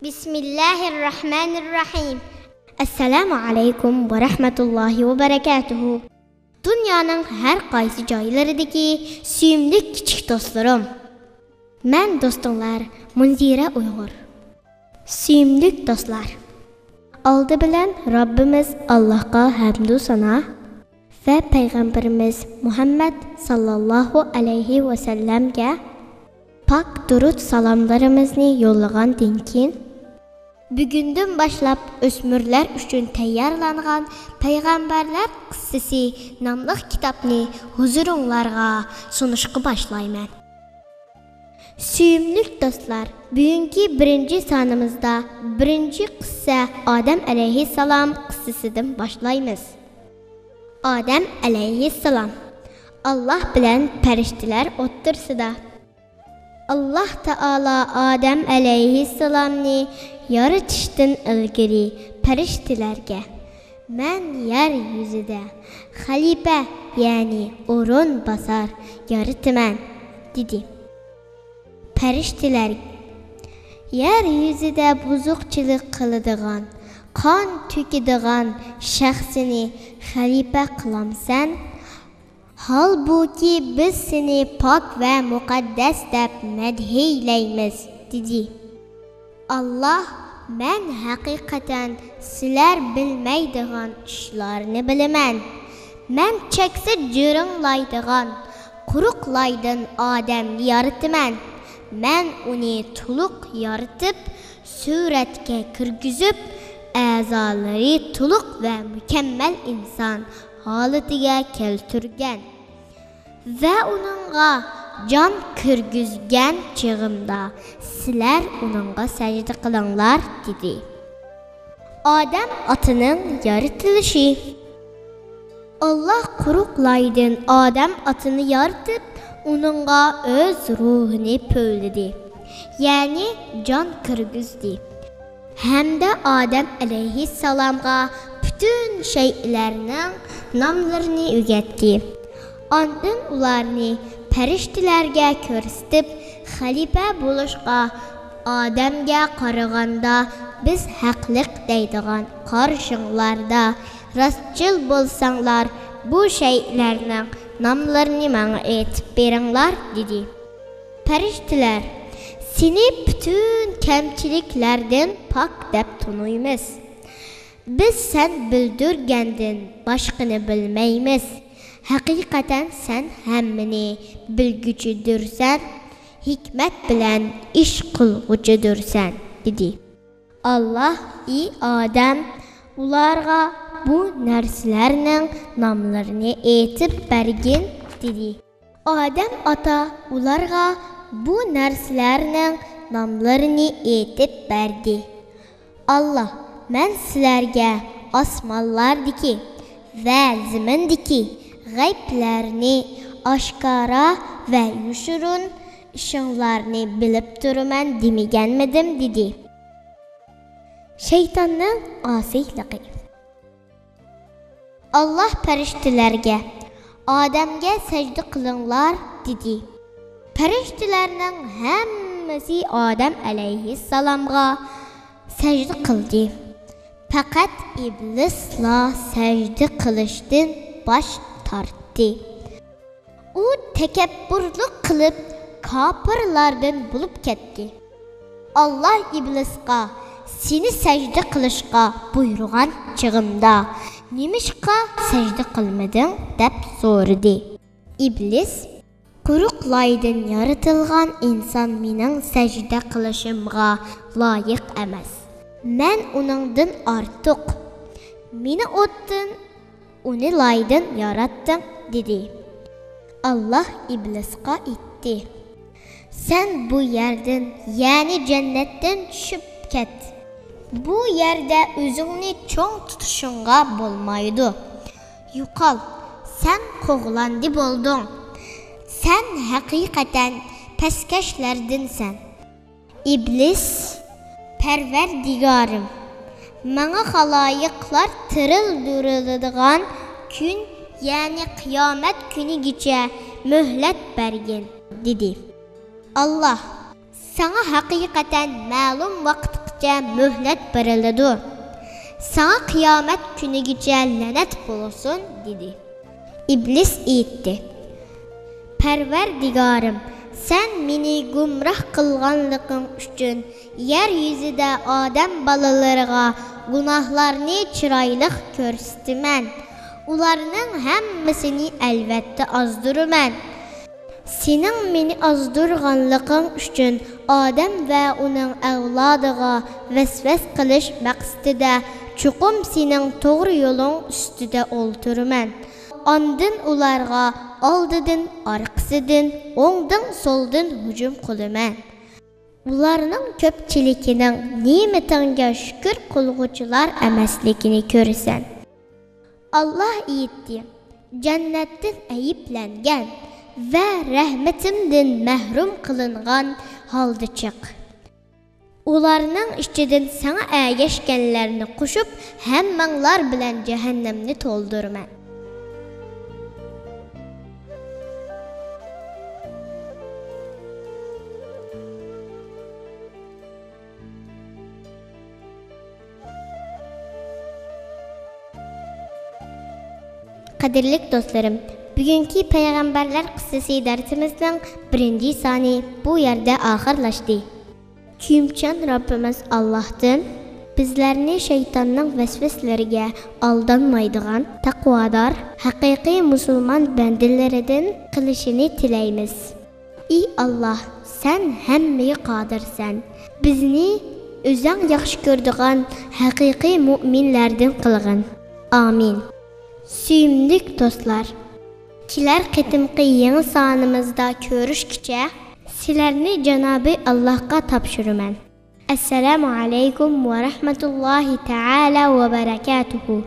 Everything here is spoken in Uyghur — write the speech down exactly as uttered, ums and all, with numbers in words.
بىسمىللاھىررەھمانىررەھىم. ئەسسالامۇ ئەلەيكۇم ۋە رەھمەتۇللاھى ۋە بەرەكاتۇھۇ. دۇنيانىڭ ھەر قايسى جايلىرىدىكى سۆيۈملۈك كىچىك دوستلىرىم. مەن دوستۇڭلار مۇنزىرە ئۇيغۇر. سۆيۈملۈك دوستلار، ئالدى بىلەن رەببىمىز ئاللاھقا ھەمدۇ سانا ۋە پەيغەمبىرىمىز مۇھەممەد ساللاللاھۇ ئەلەيھى ۋەسەللەمگە پاك دۇرۇت سالاملىرىمىزنى يوللىغاندىن كېيىن، بۈگۈندىن باشلاپ ئۆسمۈرلەر ئۈچۈن تەييارلانغان پەيغەمبەرلەر قىسسىسى ناملىق كىتابنى ھۇزۇرۇڭلارغا سۇنۇشقا باشلايمەن. سۆيۈملۈك دوستلار، بۈگۈنكى بىرىنچى سانىمىزدا بىرىنچى قىسسە ئادەم ئەلەيھىسسالام قىسسىسىدىن باشلايمىز. ئادەم ئەلەيھىسسالام ئاللاھ بىلەن پەرىشتىلەر ئوتتۇرىسىدا. ئاللاھ تائالا ئادەم ئەلەيھىسسالامنى يارىتىشتىن ئىلگىرى پەرىشتىلەرگە، مەن يەر يۈزىدە خەلىپە، يەنى ئورۇنباسار يارىتىمەن، دېدى. پەرىشتىلەر، يەر يۈزىدە بۇزۇقچىلىق قىلىدىغان، قان تۆكىدىغان شەخسنى خەلىپە قىلامسەن؟ ھالبۇكى، بىز سېنى پاك ۋە مۇقەددەس دەپ مەدھىيلەيمىز، دېدى. ئاللاھ، مەن ھەقىقەتەن سىلەر بىلمەيدىغان ئىشلارنى بىلىمەن. مەن چەكسىز جىرىڭلايدىغان قۇرۇق لايدىن ئادەمنى يارىتىمەن. مەن ئۇنى تولۇق يارىتىپ، سۈرەتكە كىرگۈزۈپ، ئەزالىرى تولۇق ۋە مۇكەممەل ئىنسان ھالىتىگە كەلتۈرگەن ۋە ئۇنىڭغا جان كىرگۈزگەن چېغىمدا، سىلەر ئۇنىڭغا سەجدە قىلىڭلار، دېدى. ئادەم ئاتىنىڭ يارىتىلىشى. ئاللاھ قۇرۇق لايدىن ئادەم ئاتىنى يارىتىپ، ئۇنىڭغا ئۆز روھىنى پۈۋلىدى، يەنى جان كىرگۈزدى. ھەمدە ئادەم ئەلەيھىسسالامغا پۈتۈن شەيئىلەرنىڭ ناملىرىنى ئۆگەتتى. ئاندىن ئۇلارنى پەرىشتىلەرگە كۆرسىتىپ، خەلىپە بولۇشقا ئادەمگە قارىغاندا بىز ھەقلىق دەيدىغان قارىشىڭلاردا راستچىل بولساڭلار، بۇ شەيئىلەرنىڭ ناملىرىنى ماڭا ئېيتىپ بېرىڭلار، دېدى. پەرىشتىلەر، سېنى پۈتۈن كەمچىلىكلەردىن پاك دەپ تونۇيمىز. بىز سەن بىلدۈرگەندىن باشقىنى بىلمەيمىز. ھەقىقەتەن سەن ھەممىنى بىلگۈچىدۇرسەن، ھېكمەت بىلەن ئىش قىلغۇچىدۇرسەن، دېدى. ئاللاھ، ئى ئادەم، ئۇلارغا بۇ نەرسىلەرنىڭ ناملىرىنى ئېيتىپ بەرگىن، دېدى. ئادەم ئاتا ئۇلارغا بۇ نەرسىلەرنىڭ ناملىرىنى ئېيتىپ بەردى. ئاللاھ، مەن سىلەرگە ئاسمانلاردىكى ۋە زېمىندىكى غەيىبلەرنى، ئاشكارا ۋە يوشۇرۇن ئىشىڭلارنى بىلىپ تۇرىمەن دېمىگەنمىدىم؟ دېدى. شەيتاننىڭ ئاسىيلىقى. ئاللاھ پەرىشتىلەرگە، ئادەمگە سەجدە قىلىڭلار، دېدى. پەرىشتىلەرنىڭ ھەممىسى ئادەم ئەلەيھىسسالامغا سەجدە قىلدى. پەقەت ئىبلىسلا سەجدە قىلىشتىن باش تارتتى. ئۇ تەكەببۇرلۇق قىلىپ، كاپىرلاردىن بولۇپ كەتتى. ئاللاھ ئىبلىسقا، سېنى سەجدە قىلىشقا بۇيرۇغان چېغىمدا نېمىشقا سەجدە قىلمىدىڭ؟ دەپ سورىدى. ئىبلىس، قۇرۇق لايدىن يارىتىلغان ئىنسان مېنىڭ سەجدە قىلىشىمغا لايىق ئەمەس. مەن ئۇنىڭدىن ئارتۇق. مېنى ئوتتىن ئۇنى لايدىن ياراتتىڭ، دېدى. ئاللاھ ئىبلىسقا ئېيتتى، سەن بۇ يەردىن، يەنى جەننەتتىن چۈشۈپ كەت. بۇ يەردە ئۆزۈڭنى چوڭ تۇتۇشۇڭغا بولمايدۇ. يوقال، سەن قوغلاندى بولدۇڭ. سەن ھەقىقەتەن پەسكەشلەردىنسەن. ئىبلىس، پەرۋەردىگارىم، ماڭا خالايىقلار تىرىلدۈرۈلىدىغان كۈن، يەنى قىيامەت كۈنىگىچە مۆھلەت بەرگىن، دېدى. ئاللاھ، ساڭا ھەقىقەتەن مەلۇم ۋاقىتقا مۆھلەت بېرىلىدۇ. ساڭا قىيامەت كۈنىگىچە لەنەت بولسۇن، دېدى. ئىبلىس ئېيتتى: پەرۋەردىگارىم، سەن مېنى گۇمراھ قىلغانلىقىڭ ئۈچۈن يەر يۈزىدە ئادەم بالىلىرىغا گۇناھلارنى چىرايلىق كۆرسىتىمەن. ئۇلارنىڭ ھەممىسىنى ئەلۋەتتە ئازدۇرىمەن. سېنىڭ مېنى ئازدۇرغانلىقىڭ ئۈچۈن ئادەم ۋە ئۇنىڭ ئەۋلادىغا ۋەسۋەس قىلىش مەقسىتىدە چوقۇم سېنىڭ توغرا يولۇڭ ئۈستىدە ئولتۇرىمەن. ئاندىن ئۇلارغا ئالدىدىن، ئارقىسىدىن، ئوڭدىن، سولدىن ھۇجۇم قىلىمەن. ئۇلارنىڭ كۆپچىلىكىنىڭ نېمىتىڭگە شۈكۈر قىلغۇچىلار ئەمەسلىكىنى كۆرىسەن. ئاللاھ ئېيتتى: جەننەتتىن ئەيىبلەنگەن ۋە رەھمىتىمدىن مەھرۇم قىلىنغان ھالدا چىق. ئۇلارنىڭ ئىچىدىن ساڭا ئەگەشكەنلەرنى قوشۇپ، ھەممەڭلار بىلەن جەھەننەمنى تولدۇرىمەن. قەدىرلىك دوستلىرىم، بۈگۈنكى پەيغەمبەرلەر قىسسىسى دەرسىمىزنىڭ بىرىنچى سانى بۇ يەردە ئاخىرلاشتى. كۆيۈمچان رەببىمىز ئاللاھتىن بىزلەرنى شەيتاننىڭ ۋەسۋەسىلىرىگە ئالدانمايدىغان، تەقۋادار، ھەقىقىي مۇسۇلمان بەندىلىرىدىن قىلىشىنى تىلەيمىز. ئى ئاللاھ، سەن ھەممىگە قادىرسەن. بىزنى ئۆزۈڭ ياخشى كۆرىدىغان ھەقىقىي مۇئمىنلەردىن قىلغىن. ئامىن. سۆيۈملۈك دوستلار، كېلەر قېتىمقى يېڭى سانىمىزدا كۆرۈشكىچە سىلەرنى جانابى ئاللاھقا تاپشۇرىمەن. ئەسسالامۇ ئەلەيكۇم ۋە رەھمەتۇللاھى تەئالا ۋە بەرەكاتۇھۇ.